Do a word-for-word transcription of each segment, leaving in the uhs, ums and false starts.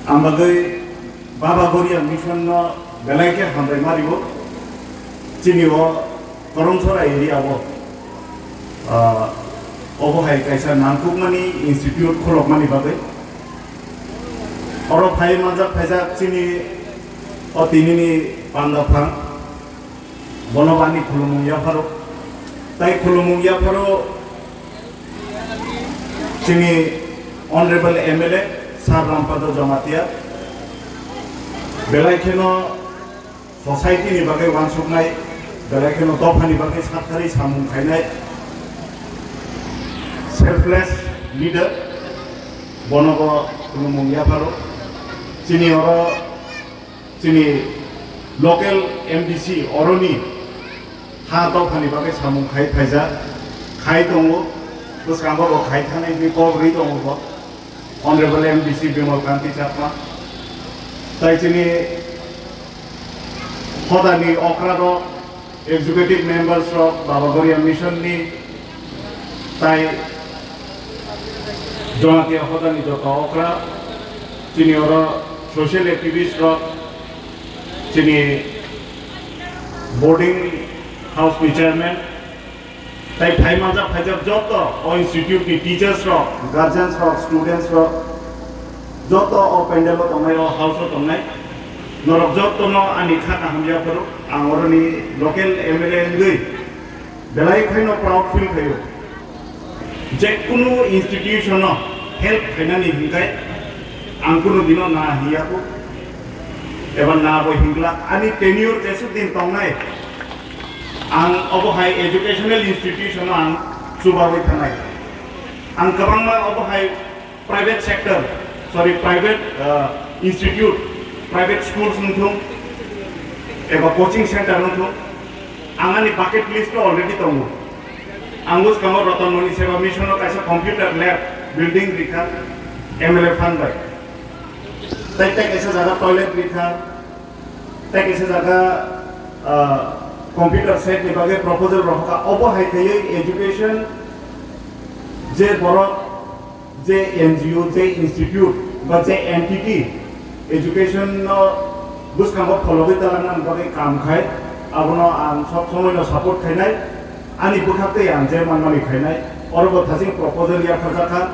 Ang bagwi Baba Goria Mission no belai khe hambai ma rio. Chini o Koromsora area o, ah, obo hai kaisa nangkukmani institute khulokmani bagwi. Oro phai manjak phaijak chini o tinini panda phang. Bono bo ani khulumung yapharo. Tai khulumung yapharo chini Honorable M L A Sir Rampada Jamatia. Belai kheno society ni bagwi wansuknai, belai kheno dopha ni bagwi saktharwi samung khainai selfless leader. Bono bo khulumung yapharo. Chini oro Chini local M D C oroni ha dophani bagwi samung khai phaijak, khai tongo, bwskango bo khai thangnaini kok rwi tongo bo, Honorable M D C Bimal Kanti Chakma. Tai chini hodani okra rok, Executive members rok Baba Goria Mission ni tai Jamatia hodani joto okra, chini oro social activist rok, chini boarding house ni chairman, tai phai manjak phaijak joto o institute ni teachers rok, guardians rok, students rok, joto o pandal o tongnai, o house o tongnai, norok joto no ani kha kaham yapharo. Ang oroni local M L A wngwi belai khaino proud feel khaio. Je kunu institution o help khainani hinkai ang kunu dino na hiyaku eba na bo hingla ani tenure jesuk din tongnai ang obo hai educational institution o ang chubawi thanai. Ang kwbangma obo hai private sector, sorry, private, uh, institute, private schools wngthung, eba coaching center wngthung, ang ani bucket list o already tongo. Ang bwskango Ratan Moni Seva Mission o kaisa computer lab building rikha, M L A fund bai. Tai tai kaisa jaga toilet rikha, tai kaisa jaga, uh, computer set ni bagwi proposal rohorkha. Obo hai khaiwi education je borok je N G O, je institute ba je entity education no bwskango phologwi talangna bagwi kam khai, abono ang sob somoi no support khainai, ani bwkhak tei ang je manmani khainai, oro bo thajing proposal yapharjakha,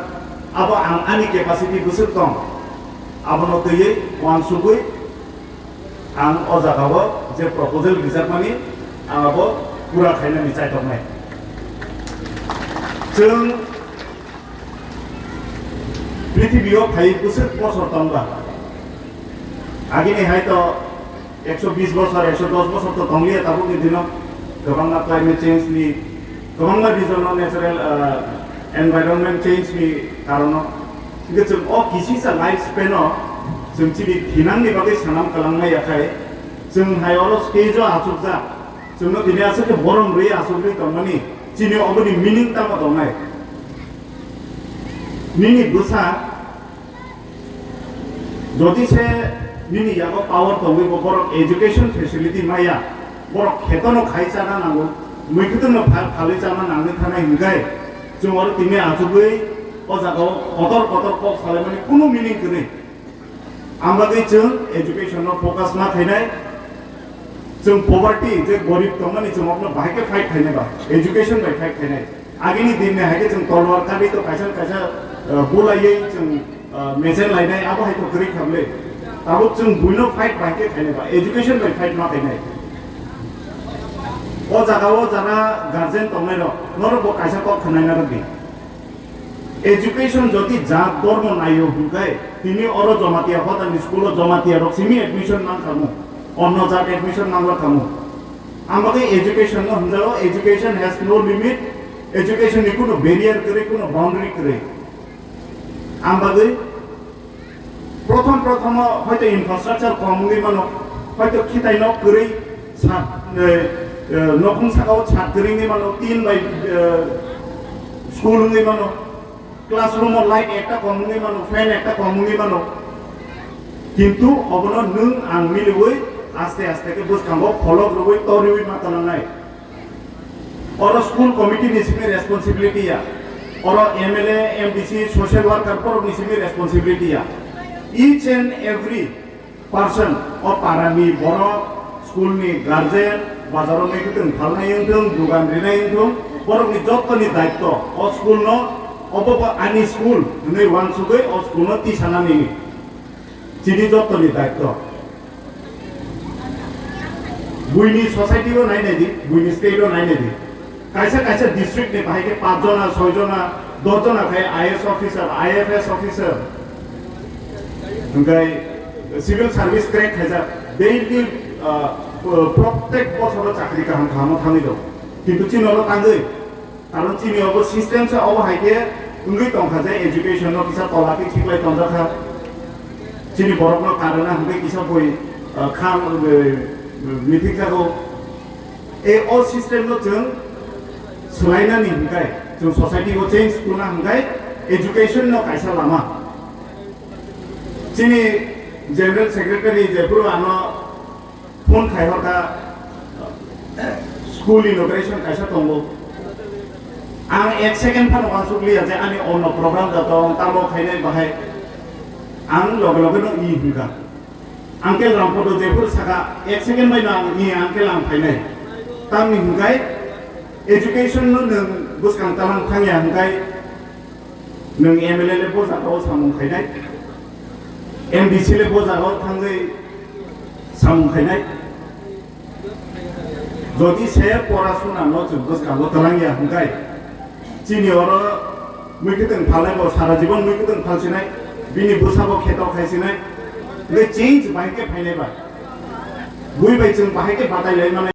abo ang ani capacity bwswk tong, abono twiwi uansugwi ang o jagao je proposal rijakmani ang abo pura khainani chaitoknai. Chwng Prithibi o phai bwswk bosor tongba. Agini hai to ekso bis bosor, ekso dos bosor to tongliya tabukni dino. Kwbangma climate change ni, kwbangma reason o natural, ah, environment change ni karono. Hingke chwng o kisisa life span o chwng chini thinangni bagwi sanam kwlangma yakhai. Chwng hai oro stage o achukjak. Chwngno tini aswk khe borom rwi achugwi tongmani. Chini oboni meaning tamo tongnai? Nini bwsa jodi se nini yago power tongwi bo borok education facility maya, borok kheto no khai chana nango, mui kutung no pha-, phalwi chana nangwi thanai hwnkhe chwng oro tini achugwi o jagao kotor kotor kok salaimani kunu meaning kwrwi. Ang bagwi chwng education no focus ma khainai, chwng poverty je gorib tongmani chwng okno bahai khe fight khainai ba, education bai fight khainai. Agini din ni hai khe chwng tolwar kadwi to kaisa kaisa, uh, bulaiwi chwng, uh, mechen lainai, abo hai to kwrwi kha bwle. Tabuk chwng buino fight bahai khe khainai ba, education bai fight ma khainai. O jaga o jara guardian tongnai rok, norok bo kaisa kok khwnai narwk di. Education jodi jat dormo naio hwnkhe tini oro Jamatia hodani school o Jamatia rok simi admission mang khamu, onno jat admission mang khamu. Ang bagwi education no hwnjago, education has no limit, education ni kuno barrier kwrwi, kuno boundary kwrwi. Ang bagwi Prothom prothom o hoito infrastructure kom wngwi mano, hoito khitai nok kwrwi sat, eh, eh, nokhung saka o sat kwrwi wngwi mano, tin bai, eh, school wngwi mano, classroom o light ekta kom wngwi mano, fan ekta kom wngwi mano. Kintu obono nwng ang miliwi aste aste khe bwskango pholok rwui toriwi ma tanangnai. Oro school committee ni simi responsibility ya. Oro M L A, M D C, social worker borok ni simi responsibility ya. Each and every person, o parani borok, school ni guardian, bazaro mui kwtwng phalnai wngthung, dugan rinai wngthung, borokni jottoni daitto o school no, obo bo ani school hwnwi uansugwi o school no tisanani chini jottoni daitto. Buini society o nainai di, buini state o nainai di. Kaisa kaisa district ni bahai khe paanch jona, soi jona, dos jona khai I A S officer, I F S officer, hwnkhe civil service crack khaijak, daily, ah, prottek bosoro chakri kaham kaham o thangwi do. Kintu chini oro tangwi, karon chini obo system se obo hai khe wngwi tongkha je education no kisa tola khe khiklai tongjak kha. Chini borok no karana hwnkhe kisa boi, ah, kham, eh, mitik jago. E o system no chwng swlainani hwnkhe, chwng society o change khuna hwnkhe education no kaisa lama. Chini General Secretary jephuru ano phone khai hor kha, school inauguration kaisa tongo. Ang ek second phano uansuk liya je ani ono program da tong, tamo khainai bahai. Ang loge loge no i hwnkha. Uncle Rampodo jephuru saka, ek second bai no ang i uncle ang phainai. Tamni hwnkhe education no nwng bwskang talang thangya hwnkhe nwng M L A le bo jaga o samung khainai, M D C le bo jaga o thangwi samung khainai. Jodi se pora suna no chwng bwskango twlangya hwnkhe, chini oro mui kwtwng phalnai bo sara jibon mui kwtwng phalsinai, bini bwsabo kheto khaisinai, hwnkhe change bahai khe phainai ba. Bui bai chwng bahai khe batai lai manai.